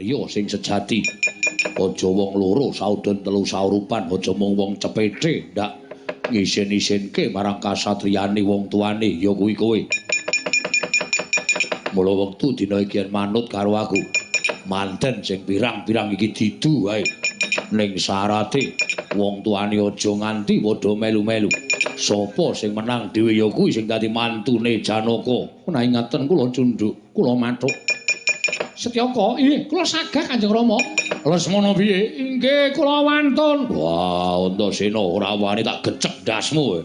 Riya sing sejati. Aja wong loro saudon telu saurupan, aja mung wong cepete ndak ngisin-isinke marang kasatriyane wong tuane ya kuwi kowe. Mula wektu dina iki yen manut karo aku, manten sing pirang-pirang iki didu wae. Ning syarate wong tuane aja nganti padha melu-melu. Sapa sing menang dhewe ya kuwi sing dadi mantune Janaka. Menawi ngaten kula cundhuk, kula mathuk. Setyaka, inggih kula sagah Kanjeng Rama. Lesmana piye? Inggih kula wantun. Wah, Antasena ora wani tak gecek ndasmu.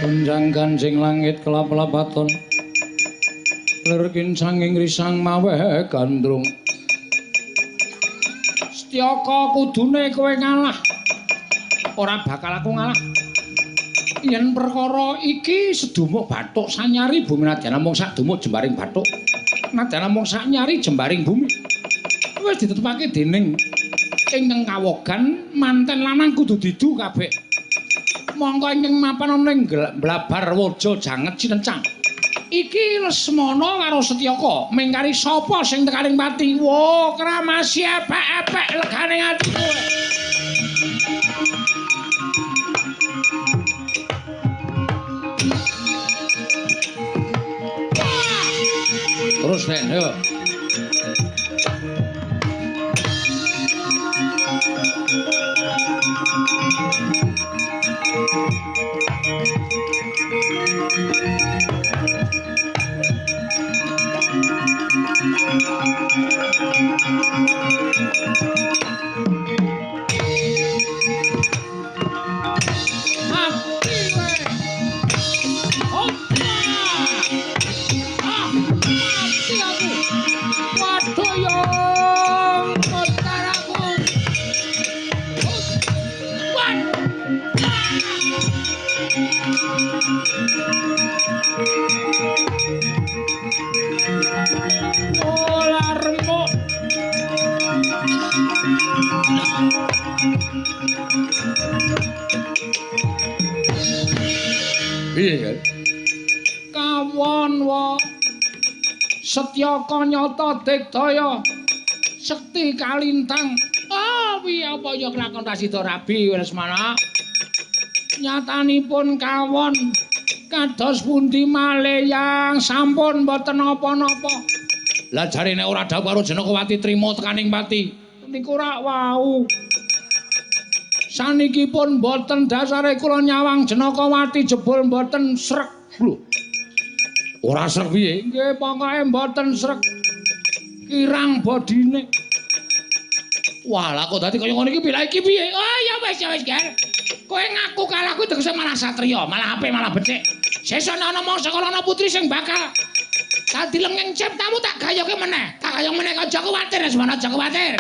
Gonjang-ganjing langit kelap-lapaton lir kincanging risang maweh gandrung. Setyaka kudune kowe ngalah. Ora bakal aku ngalah. Yen perkara iki sedumuk bathuk sanyari bumi nadyan namung sadumuk jembaring bathuk. Nadyan namung sanyari jembaring bumi. Wis ditetepake dening ingkang kawogan manten lanang kudu didu kabeh. Mongko ingkang mapan ana ing blabar waja janget cinencang. Iki Lesmana karo Setyaka mingkari sapa sing tekaning pati. Wo kramasi epek-epek legane ati kowe. Terus nek yo. Mati kowe. Opa! Ah, mati aku. Waduh yo, kotaraku. Wat. Ola remuk. Piye kan? Kawon wa Setyaka nyata digdaya sekti kalintang. Ah, piye apa ya kelakon ra sida rabi Lesmana? Nyatanipun kawon kados pundi malih yang sampun mboten napa-napa. Lah jarene ora dhawuh karo Janakawati trima tekaning pati. Niku rak wau. Saniki pun mboten dasare kula nyawang Janakawati jebul mboten srek. Lho. Ora srek piye? Nggih, pokoke mboten srek. Kirang bodine. Wah, lah kok dadi kaya ngono iki piye? Lah iki piye? Oh ya wis ya wis, Ger. Kowe ngaku kalah kuwi tegese malah satriya, malah apik, malah becik. Sesuk ana mangsa kala ana putri sing bakal dadi lenging ciptamu tak gayoke meneh. Tak gayong meneh aja kuwatir, Lesmana, aja kuwatir.